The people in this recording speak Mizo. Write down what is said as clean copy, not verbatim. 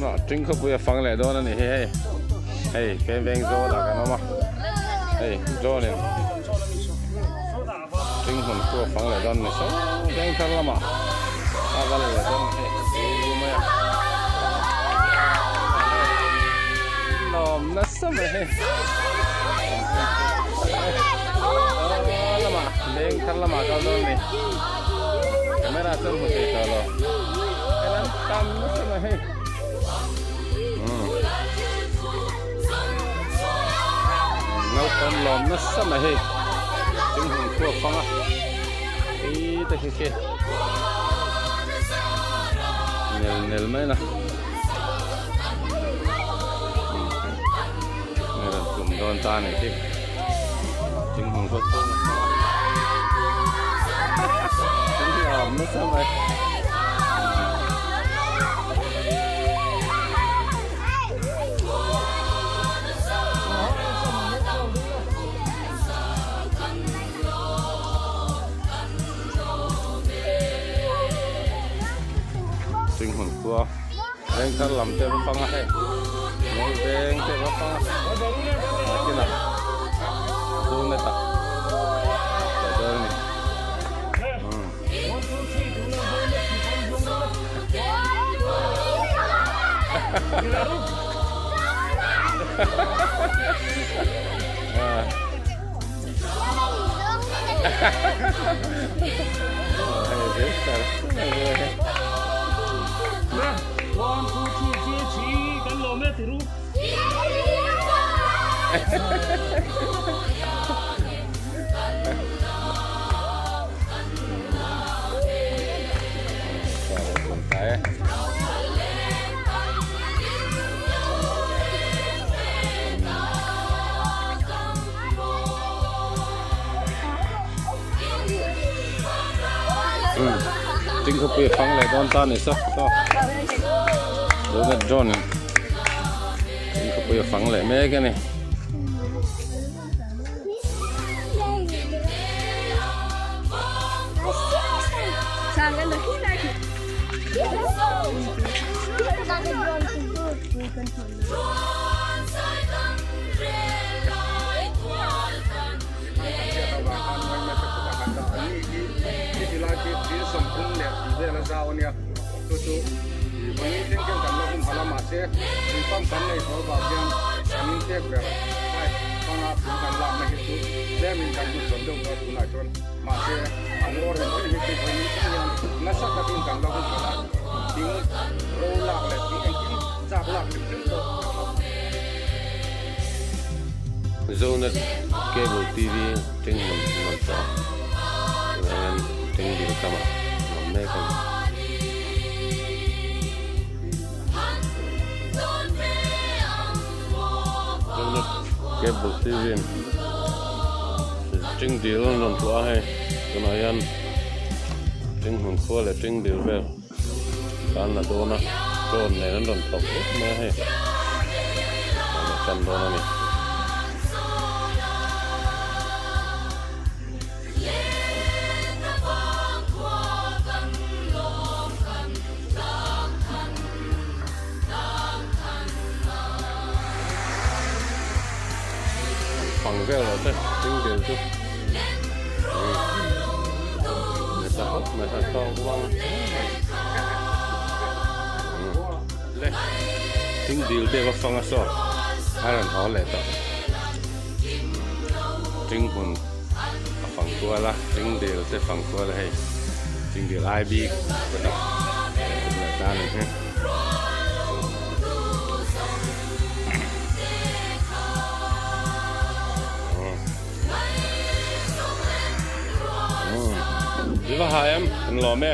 Tunah Tingkhawpui a fang leh dawn a ni hi hei. Hei kei veng zawl ah kan awm a. Hei drone in Tinghmun khu a fang leh dawn a ni. Saw veng thar lamah a va la leh dawn a ni hei. Ru ru mai a. Lawm nasa mai hei. Aw lamah veng thar lamah a kal dawn a ni. Camera chuan hmu thei tawh lo. Helam tam nasa mai hei. Naupang lawm nasa mai hei. Tinghmun khu a fang a. Ei te khi khi. Nel nel mai na. Nge rawn tum dawn ta a nih khi. Tinghmun khu a fang a. Lawm nasa mai. Tinghmun khua veng thar lam te va fang a hei ngawi veng te va fang a nakinah zonet ah teh dawn a ni. Tingkhawpui a fang leh dawn ta a ni saw saw Zonet drone in Tingkhawpui a fang leh mek a ni. Hmanga tun kan lakna hi chu tlemin kan hmu chhawn deuh dawn tunah chuan mahse a ngaw reng reng hi chu vawiin thleng hian nasa takin kan la hun chhawn a, thing ro lak leh thing engkim chak lak hrim hrim pawh. Zonet Cable TV teng hmun rawn tawh a, tunah hian teng dil kamah an awm mek a ni. Cable TV in ṭing dil an rawn tuah a hei tunah hian ṭing hmun khua leh ṭing dil vel tan la dawn a drone nen an rawn thawk vek mai a hei an tan dawn a ni. Fang vel lo te ding dil chu nasa khawp mai kha tawk vang le ding dil te va fang a saw a rawn haw leh tawh ding hmun a fang kual a ding dil te fang kual a hei ding dil ai bik kawtah leh ta a ni hi. I va hai em, kan lawm e.